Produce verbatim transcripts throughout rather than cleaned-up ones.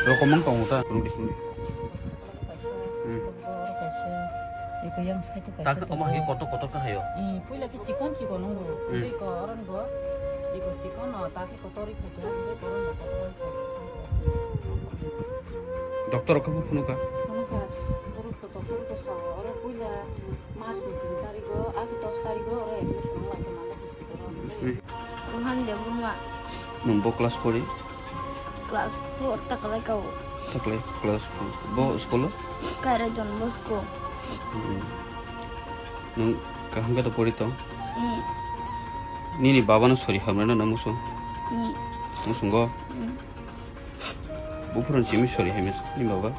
Rokomang tongo ta, rudi rudi. Hmm. Iko yang side to kaisa. Tak, omo hai kotor kotor ka hayo. Hmm, puila ki chikon chikon nungo. Hmm. Iko oron go. Iko chikon no, ta ki kotor iko kya, iko oron go kotor. Doctor ko phunu ka? Phunu ka. Borok to doctor ko sao, oro puila mas ni tin tarigo, agi dos tarigo, oro admission lai ko nang hospital o. Hmm. Rohan Debbarma. Nwng bo class pori? Class four ta kalai ka o. Ta kalai class four. Bo school o? Kaira Don Bosco. Hmm. Nwng kaham khe to pori tong? Hmm. Nini baba no sori hamrana na musu? Hmm. Musungo? Hmm. Buphuru simi sori hamya ni baba?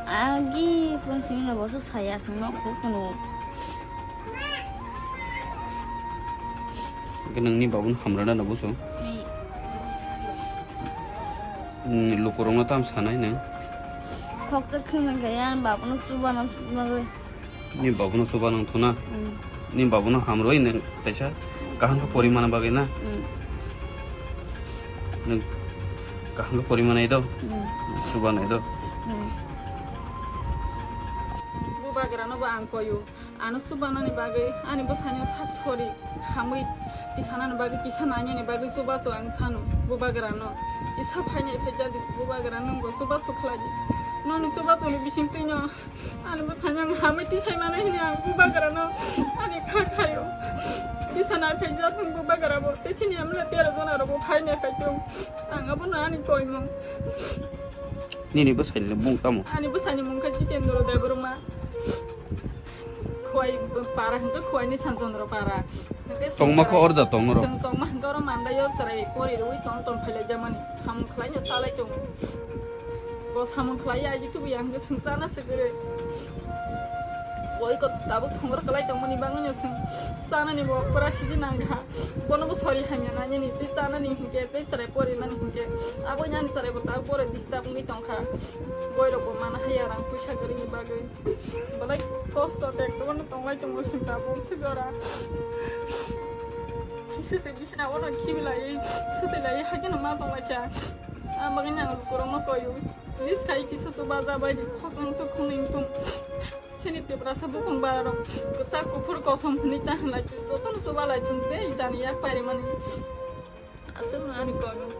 Agi phuru simi no boso saya songno khuk kuno. Hwnkhe nwngni babun hamrana na buso? Ni. Nwng lukurokno tam sanai nwng? Khoksa khwna khe ani babuno chubana bagwi. Ni babuno chuba nang thuna? Mm. Ni babuno hamroi nwng kaisa kaham khe porimana bagwi na? Mm. Nwng kaham khe porimana ido? Mm. Chuba nai do? Mm. Bubagrano bo ang koyo. Ano chubanani bagwi ani bwsani sak sori hamwi tisanani bagwi kisa nainani bagwi chubachu ang sano bubagrano. Kisa phainai phaijadi bubagrano bo chubachu khlai di. Noni chubachuni bisingtwino ani bwsani ang hamwi tisai mano hini ang bubagrano ani kha khayo. Kisa nai phaijak bubagrabo tei chini amla tero jona rogo phainai phaitung. Ang abono ani koimung. Nini bwsani mung tamo? Ani bwsani mung kha Jitendra Debbarma. Khwai para hwnkhe khwai ni Sanchandra para. Hwnkhe chwng Tongma kho chwrai, orda tong oro. Chwng tongma hwnkhe oro mandaio chwrai pori rwui tong tong phailaijamani. Samung khlaino chalai tongo. Bo samung khlai ya, aji tubu ya hwnkhe chwng chana swgwi. Boi ko tabuk thongor kwlai tongmani bagwino chwng chanani bo pura siji nangkha. Bono bo sori hamya nani ni tei chanani hwnkhe tei chwrai porimani hwnkhe. Abo yani chwrai bo tabuk pore disturb wngwi tongkha. Boirok bo mana haya rang puisa kwrwini bagwi. Belai kosto tek dogono tonglai tongo chwng tabuk se jora. Sete bisina ono khibi lai, sete lai, hakhe no ma tonglai kha. Ang bagwi nang lukurokno koyo. Please khai kisa chuba jabai di, khokang to khunui tum. Chini Tiprasa bukung bararok kwchak kuphur kosom hwnwi ta hwnlai, jotono chuba lai chwng tei jani yak parimani. Aswkno ani koimung